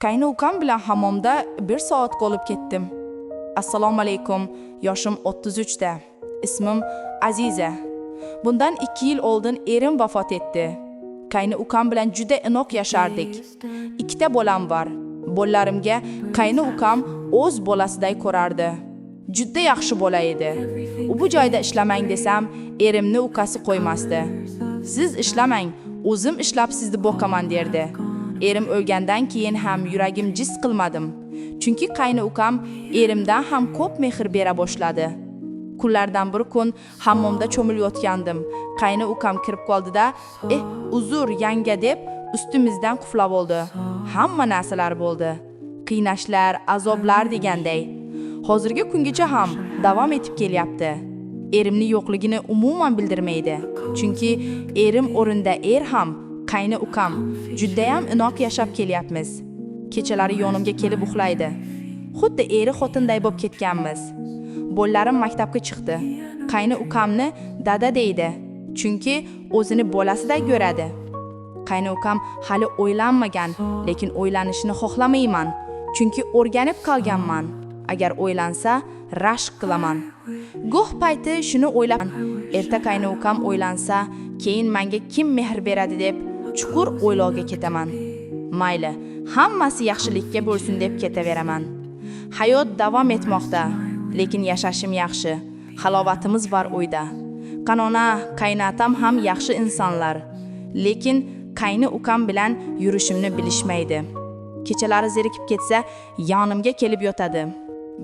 Qayni ukam bilan hammomda 1 soat qolib ketdim. Assalomu alaykum, yoshim 33 da. Ismim Aziza. Bundan 2 yil oldin erim vafot etdi. Qayni ukam bilan juda inoq yashardik. Ikkita bolam bor. Bolalarimga qayni ukam o'z bolasiday ko'rardi. Juda yaxshi bola edi. U bu joyda ishlamang desam, erimni ukasi qo'ymasdi. Siz ishlamang, o'zim ishlab sizni boqaman derdi. Erim o'lgandan keyin ham yuragim jiz qilmadim. Chunki qayni ukam erimdan ham ko'p mehr bera boshladi. Kunlardan bir kun hammomda cho'milayotgandim. Qayni ukam kirib qoldi-da, "Uzr, yanga" deb ustimizdan quflab oldi. Hamma narsalar bo'ldi. Qiynashlar, azoblar deganday. Hozirgi kungacha ham davom etib kelyapti. Erimni yo'qligini umuman bildirmaydi. Chunki erim o'rinda er ham, qayni ukam judayam inoq yashab kelyapmiz. Kechalari yonimga kelib uxlaydi. Xuddi eri xotinday bo'lib ketganmiz. Bolalarim maktabga chiqdi. Qayni ukamni dada deydi. Chunki o'zini bolasiday ko'radi. Qayni ukam hali o'ylanmagan, lekin o'ylanishini xohlamayman. Chunki o'rganib qolganman. Agar o'ylansa, rashk qilaman. Goh payti shuni o'ylab, erta qayni ukam o'ylansa, keyin menga kim mehr beradi deb chuqur o'ylovga ketaman. Mayli, hammasi yaxshilikka bo'lsin deb ketaveraman. Hayot davom etmoqda, lekin yashashim yaxshi. Halovatimiz bor uyda. Qaynona, qaynatam ham yaxshi insonlar. Lekin qayni ukam bilan yurishimni bilishmaydi. Kechalari zerikib ketsa, yonimga kelib yotadi.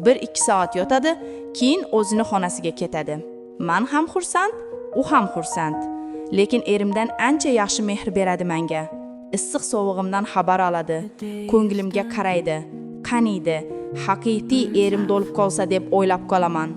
1-2 soat yotadi, keyin o'zini xonasiga ketadi. Man ham xursand, u ham xursand. Lekin erimdan ancha yaxshi mehr beradi menga. Issiq sovug'imdan xabar oladi, ko'nglimga qaraydi, qaniydi, haqiqiy erim bo'lib qolsa deb o'ylab qolaman.